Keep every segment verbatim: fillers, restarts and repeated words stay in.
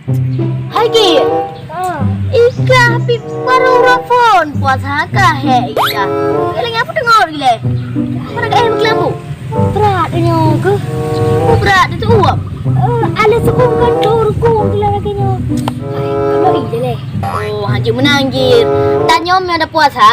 Hai Git. Ah. Ikah pih baru uroe phon puasa kah, hé Ikah? Lagèe apa teungoh lé? Mana ka eh meukeulabu? Brat nyoe keuh. Oh, brat itu uap. Eh, alah seuuem kan thô rukung tu lah lagèe nyoe. Hai, kalau iya lé. Oh, hanjeuet meunan Git. Tanyoe meunyoe ada puasa,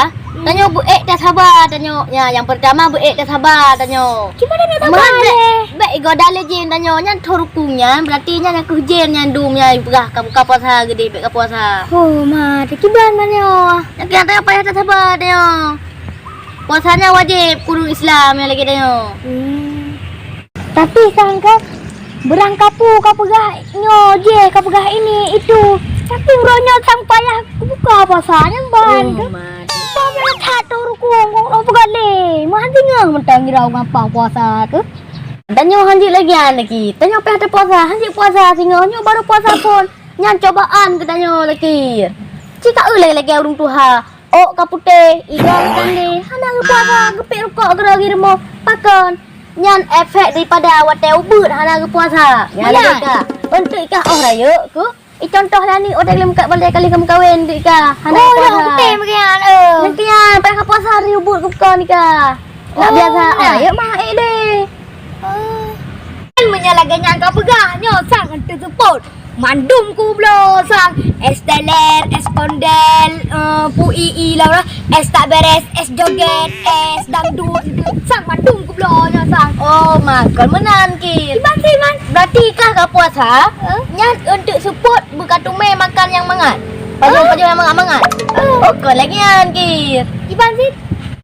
tanyoe beuék tasaba tanyoe. Ya, nyang peurtama beuék tasaba tanyoe. Kiban tasaba lé? Bèk igoda lé jén tanyoe. Nyan thô rukung nyan, berarti nyan nyang keuh jén nyan dum nyan peugah ka buka puasa geudeh bèk ka puasa. Oh, ma, kiban tanyoe. Nyan keuh tanyoe payah tasaba tanyoe. Puasa nyan wajéb keu ureueng Islam nyang lagèe tanyoe. Hmm. Tapi sang ka beurangkapu ka peugah nyoe jih, ka peugah ini itu. Tapi uroe nyoe sang payah buka puasa nyan ban. Oh, ma. Bang that thô rukung kong peugah lé. Meuhan singoh mantong girau gampang puasa tu. Tanyoe hanjeuet lagèe nyan lagi. Tanyoe payah tapuasa, hanjeuet puasa singoh nyoe baru puasa phon. Nyan cobaan keu tanyoe lagi. Cit ka eu lagèe-lagèe ureueng tuha. Ôk ka putéh, igoe ka tandé, hana geupuasa, geupék rukok keudroe di rumoh. Pakon? Nyan efek daripada watèe ubeut hana geupuasa. Nyan lagèe ka. Untuk ikah oh rayeuk keuh. I contoh lah ni, watèe lheuh meukat balèe ka lheuh meukawen untuk ikah. Hana geupuasa. Oh, dah putéh meukian, eh. Meukian, payah ka puasa hari ubeut keu pakon ikah. Nak biasa, oh, rayeuk mah ék deh. Kan meunyoe lagèe nyan ka peugah, nyoe sang eunteuk seupôt. Mandum kubloe sang, es teler, es kondel, eh, pu i i laura, es tak beres, es joget, es dangdut, sang mandum kubloe nyoe sang. Oh, makon meunan, Kir. Iban sih, Man. Berarti kah ka puasa? Hah? Nyan eunteuk seupôt beukateumé makan nyang mangat. Pajoh-pajoh nyang mangat-mangat. Oh, kon lagèe nyan, Kir. Iban sih.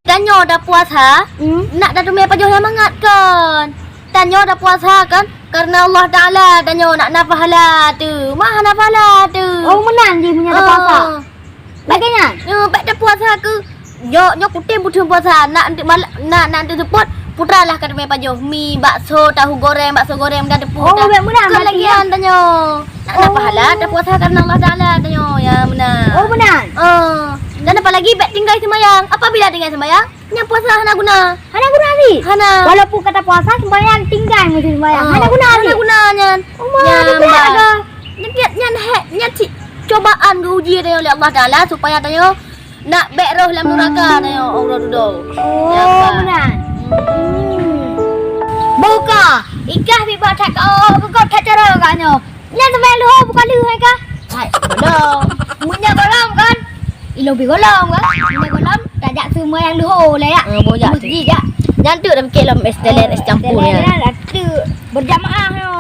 Tanyoe dah puasa, hmm, nak tateumé pajoh nyang mangat kon. Tanyoe dah puasa kan, karena Allah Taala tanyoe nak na pahala tu. Mah hana pahala tu. Oh, meunan jih meunyoe dah puasa. Ah. Lagèe nyan? Nyoe bèk tapuasa keu. Nyoe, nyoe kutem puasa, nak eunteuk mal-, nak, nak eunteuk seupôt, putra lah ka teumé pajoh. Mi, bakso, tahu goreng, bakso goreng, meunan teupôt. Oh, bèk meunan berarti, ya? Kon lagèe nyan tanyoe. Nak na pahala, tapuasa karena Allah Taala tanyoe. Ya, meunan. Oh, meunan? Oh. Dan apalagi bèk tinggai seumayang. Apabila tinggai seumayang, nyan puasa hana guna. Hana guna sih? Hana. Walaupun ka tapuasa, seumayang tinggai meusti seumayang. Ah, hana guna sih? Hana guna nyan. Oh, ma, nyan, beutôi bah. Nyan, nyan, nyan hèk, nyan cit cobaan geuuji tanyoe lé Allah Taala supaya tanyoe nak bèk rôh lam nuraka tanyoe uroe dudoe. Oh, nyan bah. Meunan. Hmm. Buka. Ikah bibak that ka, oh, buka that cara ka nyoe. Nyan seumayang leuhô buka lheueh hai kah? Hai, gohlom. Meunyoe gohlom kan? Ilôn pih gohlom kan? Meunyoe gohlom, tajak seumayang leuhô lah ya. Eh, boh jak. Masjid jak. Nyan teuk dah pikir lom es teler, es campur ya. Teler, teler, teuk. Berjamaah nyoe.